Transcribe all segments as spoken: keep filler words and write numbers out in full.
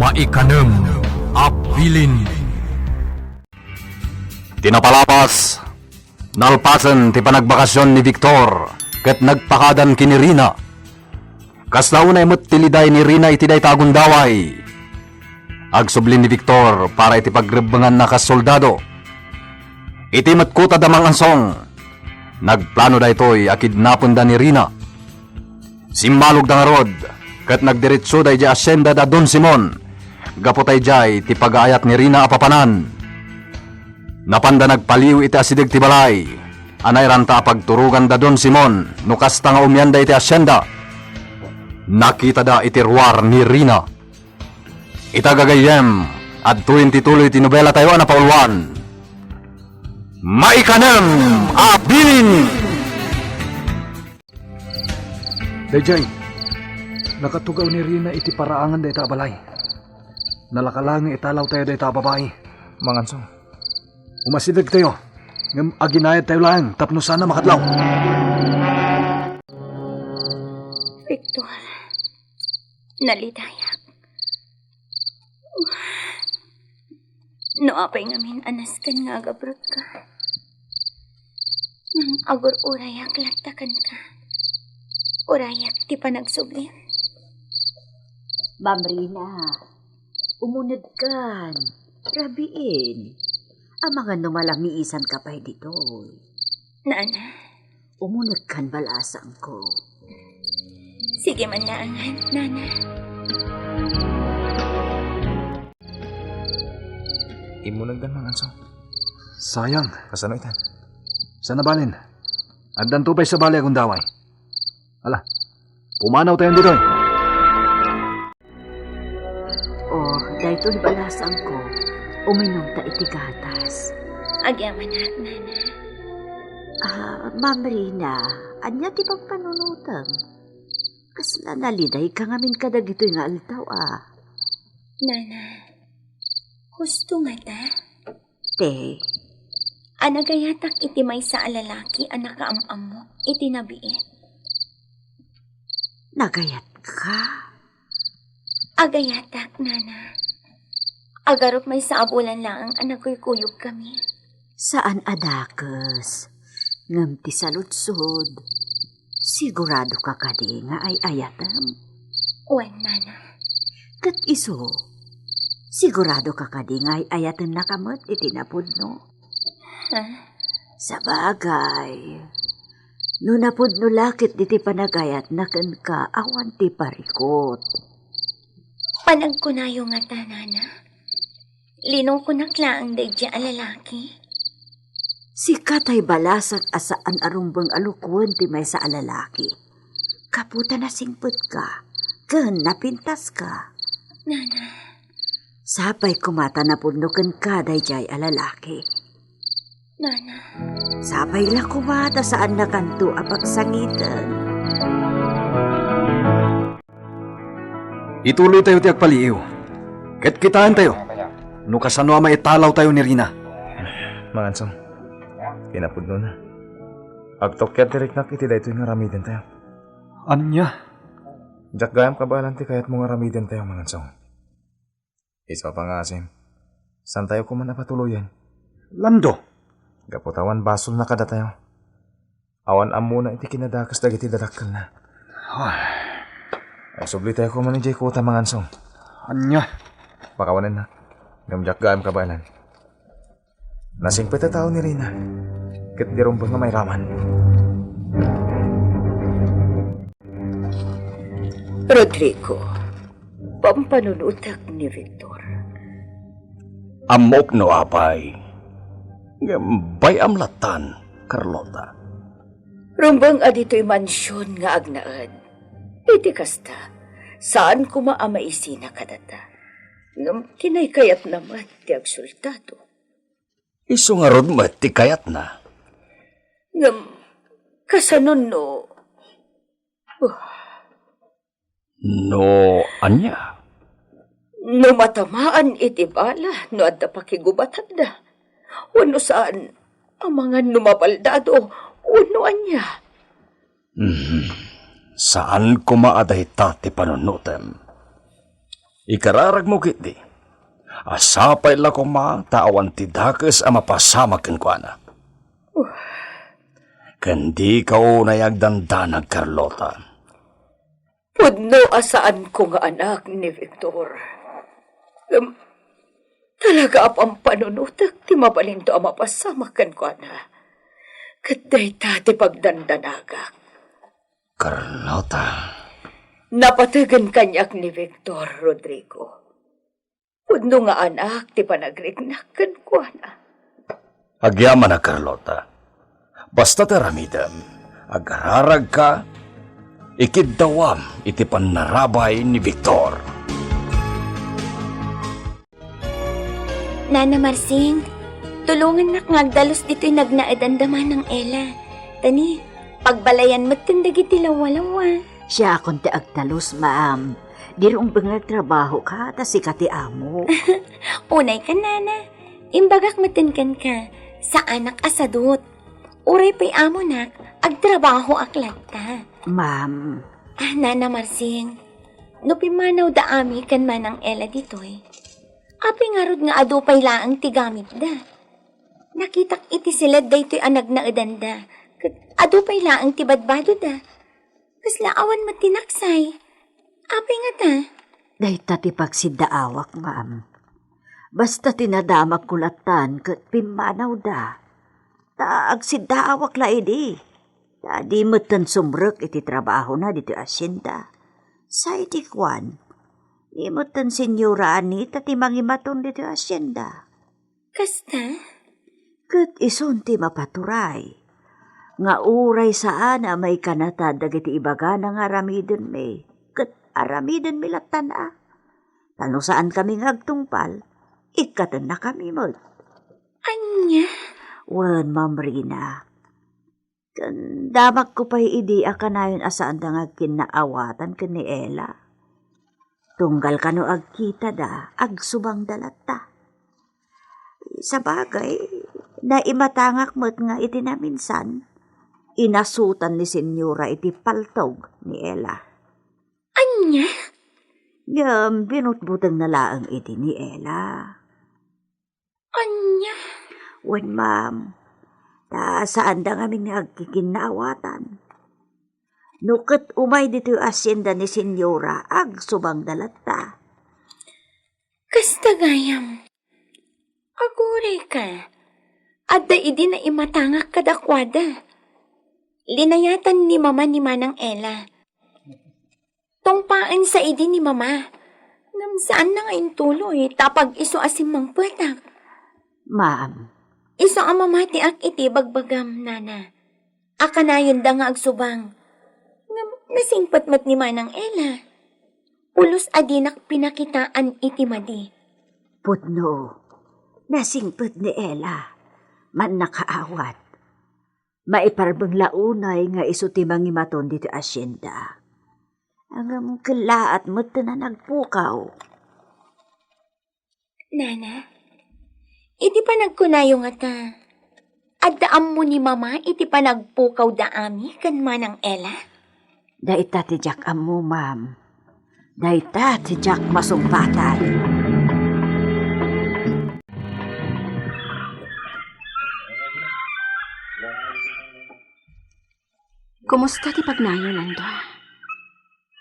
Maikanem a bilin. Ti napalabas, nalpasen ti panagbakasyon ni Victor ket nagpakadan ken ni Rina. Kasla unay met ti liday ni Rina iti dayta a gundaway. Agsubli ni Victor para iti pagrebbenganna kas soldado. Iti met kuta da Mang Ansong, nagplano daytoy a kidnapenda ni Rina. Simmalogda ngarud ket nagdiretsoda idiay asienda da Don Simon, gapu ta idiay ti pagaayat ni Rina a papanan. Napanda nagpaliw iti asideg ti balay a nairanta a pagturogan da Don Simon no kasta nga umianda iti asienda. Nakitada iti ruar ni Rina. Ita gagayyem, adtoyen ti tuloy ti nobela tayo a napauluan. Maikanem a bilin! Daydiay, nakatugaw ni Rina iti paraangan dayta a balay. Nalaka laeng nga italaw tayo dayta a babai. Mangansong. Umasideg tayo, ngem aginayad tayo laeng tapno saan a makadlaw. Victor, nalidayak. No apay ngamin a nasken nga agabrotka, ngem agur-urayak latta kenka. Urayak ti panagsublim. Ma'am Rina, umunegkan. Rabiin. Amangan no malamiisanka pay ditoy. Nana, umunegkan, balasangko. Sige man laengen, Nana. Immunegdan, Mangansong. Sayang. Kasano itan? Saan a balin? Addanto pay sabali a gundaway. Ala, pumanaw tayon ditoy. Oh, daytoy balasangko. Uminumta iti gatas. Agyamanak, Nana. Ah, Ma'am Rina, ania ti pampanunotem? Kasla nalidayka ngamin kadagitoy nga aldaw, a. Nana, husto ngata? Te, a nagayatak iti maysa a lalaki a nakaam-ammok iti nabiit. Nagayatka? Agayatak, Nana. Agarup maysa a bulan laeng a nagkuykuyogkami. Saan a dakes, ngem ti saludsod, siguradoka kadi nga ay-ayatem? Wen, Nana. Ket isu, siguradoka kadi nga ay-ayatennaka met iti napudno? Ha? Sabagay, no napudno la ket iti panagayatna kenka, awan ti parikut. Panagkunayo ngata, Nana? Linukonak laeng daydiay a lalaki? Sika tay balasang a saan a rumbeng a lukoen ti maysa a lalaki. Gapu ta nasingpetka ken napintaska. Nana. Sapay koma ta napudno kenka daydiay a lalaki. Nana. Sapay la koma ta saannakanto a pagsangiten. Ituloy tayo ti agpaliiw. Ket kitaen tayo no kasano a maitalaw tayo ni Rina. Mangansong, kinapudnona, agtukkiad ti riknak iti daytoy nga aramiden tayo. Ania? Diak gayam kabaelan ti kayatmo nga aramiden tayo, Mangansong. Isu a pangngaasim, saan tayo koma a patuloyen? Lando. Gapu ta awan basolna kadatayo. Awan ammona iti kinadakes dagiti dadakkelna. Ay. Ay, subli tayo koma idiay kuta, Mangansong. Ania? Pakawanennak. Ngem diak gayam kabaelan. Nasingpet a tao ni Rina, ket di rumbeng nga mairaman. Rodrigo, pampanunotek ni Victor. Ammok no apay, ngem bay-am lattan, Carlota. Rumbeng a ditoy mansion nga agnaed. Iti kasta, saan koma a maisina kadata. Ngem tinaykayatna met ti agsultado. Isu ngarud met ti kayatna. Ngem, kasano no, uh, no ania? No matamaan iti bala no adda pakigubatanda, wenno saan a mangan no mabaldado, wenno ania? Mhm. Saan koma a dayta ti panunotem. Ikararagmo ketdi a sapay la koma ta awan ti dakes a mapasamak kenkuana. Ken dika unay agdandanag, Carlota. Pudno a saanko nga anak ni Victor. Ngem talaga a pampanunotek ti mabalinto a mapasamak kenkuana. Ket dayta ti pagdandanagak. Carlota. Napategen kaniak ni Victor, Rodrigo. Pudno nga anak ti panagriknak kenkuana. Agyamanak, Carlota. Basta ti aramidem, agararagka, ikiddawam iti pannarabay ni Victor. Nana Marsing, tulongannak nga agdalus ditoy nagnaedan da Manang Ela. Tani, pagbalayan metten dagiti lawalawa. Siakon ti agdalus, ma'am. Di rumbeng nga agtrabahoka, ta sika ti amo. Unay ka, nana. Imbagak metten kenka, saanak a sadut. Uray pay amonak, agtrabahoak latta. Ma'am. Ah, Nana Marsing, no pimmanawda Ami ken Manang Ela ditoy, apay ngarud nga adu pay laeng ti gamitda? Nakitak iti siled daytoy a nagnaedanda, ket adu pay laeng ti badbadoda. Kasla awan met ti naksay. Apay ngata? Dayta ti pagsiddaawak, ma'am. Basta ti nadamagko lattan ket pimmanawda. Ta agsiddaawak la idi. Ta di metten sumrek iti trabahona ditoy asienda. Say ti kuan, di metten Senyora Anita ti mangimaton ditoy asienda. Kasta? Ket isun ti mapaturay nga uray saan a maikanatan dagiti ibagana nga aramidenmi, ket aramidenmi lattan a. Ta no saankami nga agtungpal, ikkatennakami met. Ania? Wen, Ma'am Rina. Ken damagko pay idi a kanayon a saanda nga agkinnaawatan ken ni Ela. Tunggal kano agkitada, agsubangda latta. Sabagay, naimatangak met nga iti naminsan, inasutan ni Senyora iti paltog ni Ela. Ania? Ngem binutbutengna laeng idi ni Ela. Ania? Wen, ma'am. Ta saanda ngamin nga agkikinnaawatan. No ket umay ditoy asienda ni Senyora, agsubangda latta. Kasta gayam. Aguray ka. Adda idi naimatangak kadakuada. Linayatan ni Mama ni Manang Ela. Tungpaen sa idi ni Mama. Ngem saanna nga intuloy, ta pag-isu a simmangpetak. Ma'am. Isu a mamatiak iti bagbagam, Nana. A kanayonda nga agsubang. Ngem nasingpet met ni Manang Ela. Pulos a dinak pinakitaan iti madi. Pudno, nasingpet ni Ela. Mannakaawat. Maiparbeng la unay nga isu ti mangimaton ditoy asienda. Ngem kellaat metten a nagpukaw. Nana, iti panagkunayo ngata, adda ammo ni Mama iti panagpukawda Ami ken Manang Ela? Dayta ti diak ammo, ma'am. Dayta ti diak masungpatan. Kumusta ti pagnayon, Nando?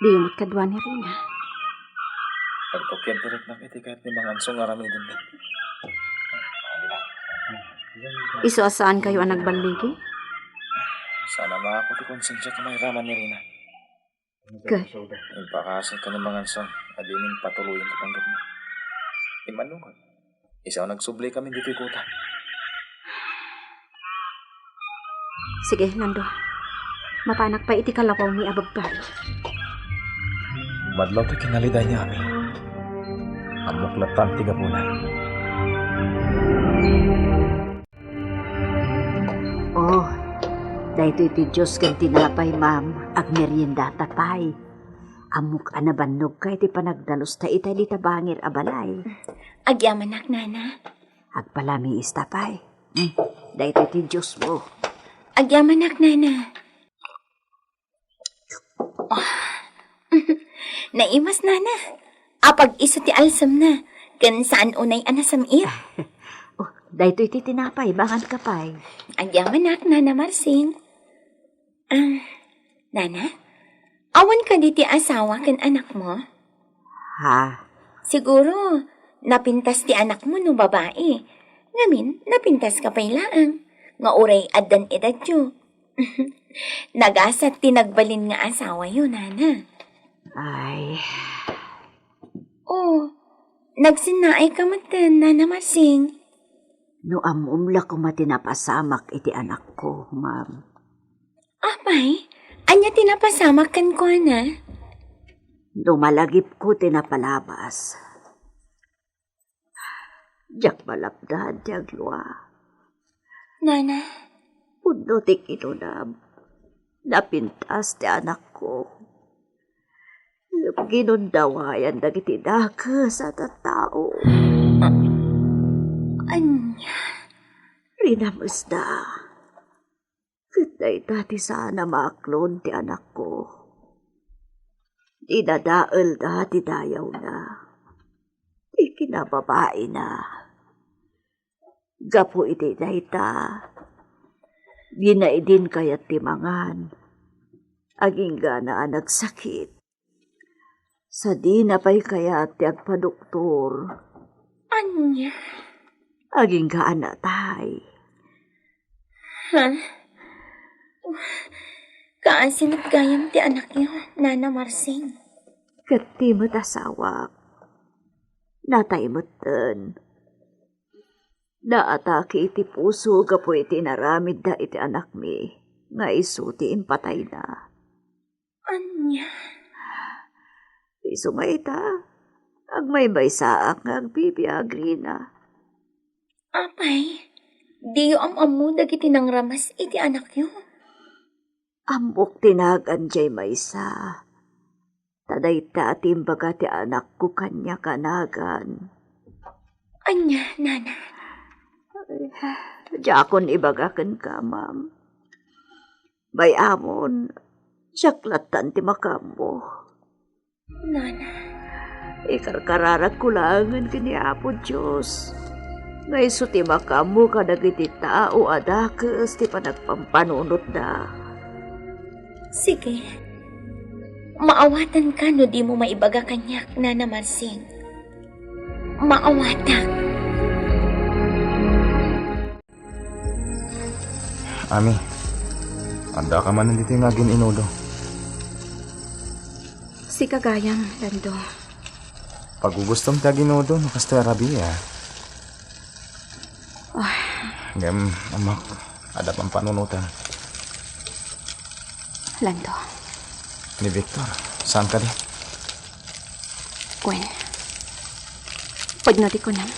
Diyo met kadua ni Rina? Agtukiad ti riknak iti kayat ni Manang Ansong nga aramiden. Isu a saankayo a nagballigi? Saan a maako ti konsensiak a mairaman ni Rina. Ket? Impakasek ken ni Manang Ansong a dimi patuloyen ti panggepna. Immanno ket, isu a nagsubli kami ditoy kota. Sige, Nando. Mapanak pay iti kalawawmi a babbai. Madlaw ti kinalidaymi. Ammok latta ti gapuna. Oh, daytoy ti juice ken tinapay, ma'am. Agmeriendata pay. Ammok a nabannogka iti panagdalusta itay dita bangir a balay. Agyamanak, Nana. Agpalamiista pay. Hmm, daytoy ti juice mo. Agyamanak, Nana. Ah. Naimas, Nana. Apag isu ti alsemna, ken saan unay a nasam-it. Oh, daytoy ti tinapay, manganka pay. Agyamanak, Nana Marsing. Ah, Nana, awan kadi ti asawa ken anakmo? Ha? Siguro, napintas ti anakmo no babai. Ngamin, napintas ka pay laeng. Nga uray addan edadyo. Nagasat ti nagbalin nga asawayo, Nana. Ay. Oh, nagsinnaay ka metten, Nana Marsing. No ammom la koma ti napasamak iti anakko, ma'am. Apay, ania ti napasamak kenkuana? No malagipko ti napalabas, diak malapdan ti aglua. Nana. Pudno ti kinunam, napintas ti anakko. Ngem ginundawayan dagiti dakes a tattao. Ania? Rinamesda. Ket dayta ti saan a maaklon ti anakko. Dinadaelda ti dayawna, ti kinababaina. Gapu iti dayta, dina idin kayat ti mangan. Aginggana a nagsakit. Sadina pay kayat ti agpadoktor. Ania? Agingga a natay. Ha? Kaasi met gayam ti anakyo, Nana Marsing. Ket ti met asawak, natay metten. Naatake iti puso gapu iti inaramidda iti anakmi nga isu ti impatayna. Ania? Isu nga ita, agmaymaysaak nga agbibiag, Rina. Apay, diyo am-ammo dagiti nangramas iti anakyo? Ammok ti nagan jay maysa. Ta dayta ti imbaga ti anakko kaniak a nagan. Ania, Nana? Ay, diakon ibaga kenka, ma'am. Bay-amon, siak lattan ti makaammo. Nana. Ikarkararagko laengen ken ni Apo Dios nga isu ti makaammo kadagiti tao a dakes ti panagpampanunotda. Sige. Maawatanka no dimo maibaga kaniak, Nana Marsing. Maawatak. Ami, addaka manen ditoy nga agin-inudo. Sika gayam, Lando. Pagugustom ti aginudo no kastoy a rabii. Ah. Ngem, amak, adda pampanunotan. Lando. Ni Victor, saan kadi? Wen, pudno ti kunam.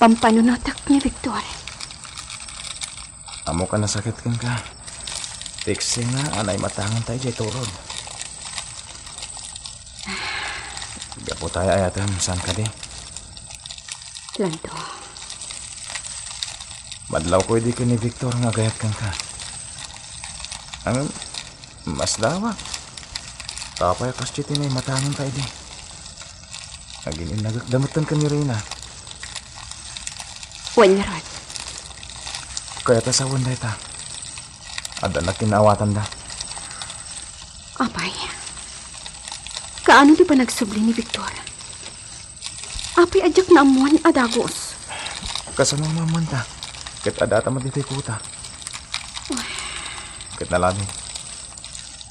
Pampanunotak ni Victor. Ammok a nasakit kenka. Tiksinga a naimatangan tayo jay turod. Gapu tayo ayatem, saan kadi? Lando. Madlawko idi ken ni Victor nga agayat kenka. Ang Masdawak. Apay a kasdi ti naimatangan ta idi? Agin-innagek da metten ken ni Rina. Wen ngarud. Kayat a sawen dayta. Adda nagkinnaawatanda. Apay, kaano ti panagsubli ni Victor? Apay a diak naammuan a dagus? Kasano a maammuanta? Ket addata met ditoy kuta. Ket nalabi,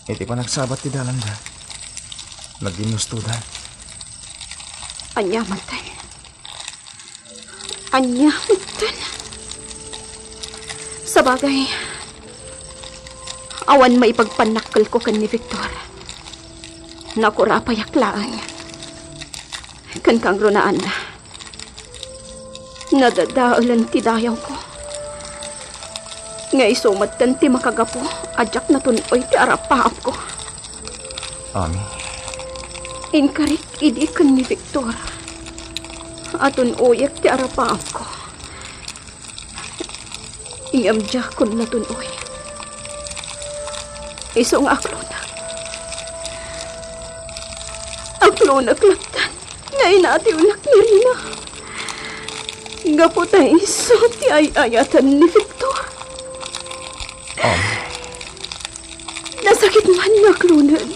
iti panagsabat ti dalanda, nagginnustoda. Ania metten? Ania metten? Sabagay, awan maipagpannakkelko ken ni Victor. Nakurapayak laeng. Ken kangrunaanna, nadadaelen ti dayawko. Nga isu metten ti makagapu a diak natun-oy ti arapaapko. Ami. Inkarik idi ken ni Victor a tun-oyek ti arapaapko. Ngem diakon natun-oy. Isu nga aklonak. Naklonak lattan nga inatiwnak ni Rina. Gapu ta isu ti ay-ayatan ni Victor. Nasakit man nga aklonen.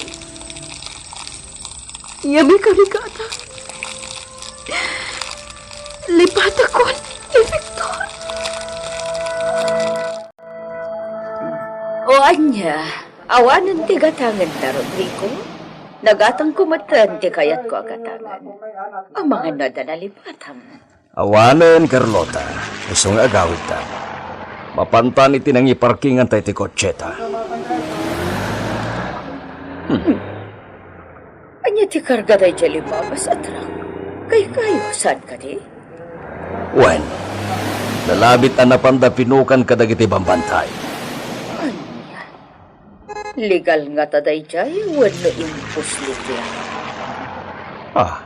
Yami kami kata. Lipatakon ni Victor. O ania, awanen ti gatangenda, Rodrigo? Nagatangko metten ti kayatko a gatangen. Amangan no adda nalipatang. Awanen, Carlota, isu nga agawidta. Mapantan iti nangiparkinganta iti kotseta. Hmm. Ania ti karga daydiay limmabas a truck? Kaykayo, saan kadi? Wen, nalabit a napanda pinukan kadagiti bambantay. Ania? Legal ngata daydiay wenno imposible? Ah.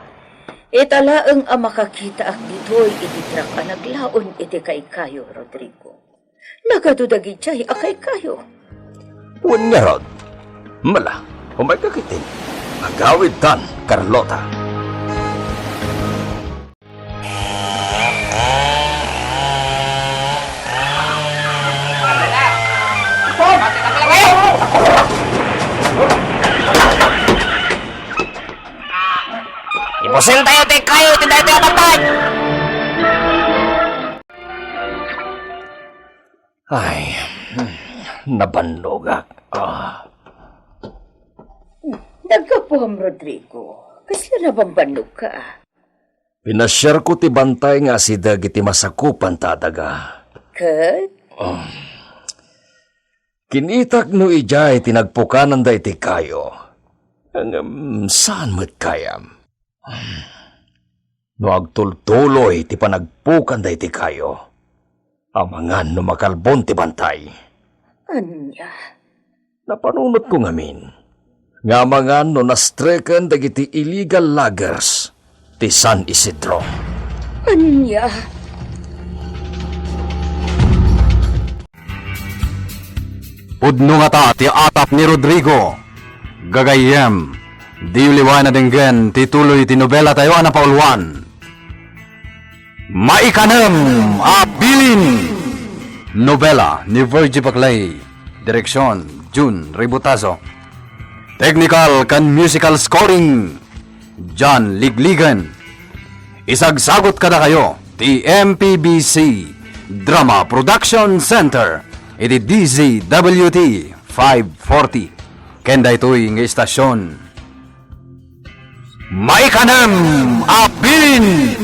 Ita laeng a makakitaak ditoy iti truck a naglaon iti kaykayo, Rodrigo. Nagadu dagidiay a kaykayo. Wen ngarud, mala, umayka ketdin. Agawidtan, Carlota. Ibusiltayo ti kayo iti daytoy a bantay! Ay, nabannogak. Ah. Naggapuam, Rodrigo. Kasla nabambannogka? Pinasiarko ti bantay nga asideg iti masakupanta a daga. Ket? Ah. Kinitak no idiay ti nagpukananda iti kayo. Ngem saan met gayam. No agtultuloy ti panagpukanda iti kayo, amangan no makalbon ti bantay. Ania? Napanunotko ngamin nga amangan no nastreken dagiti illegal loggers ti San Isidro. Ania? Pudno ngata ti atap ni Rodrigo. Gagayyem, diyo liwayan a denggen ti tuloy ti nobelatayo a napauluan. Maikanem a Bilin! Nobela ni Virgie Baclay. Direksion, Jun Ributazo. Technical ken musical scoring, John Ligligan. Isagsagut kadakayo ti M P B C Drama Production Center iti D Z W T five forty. Ken daytoy nga istasion, Maikanem a Bilin!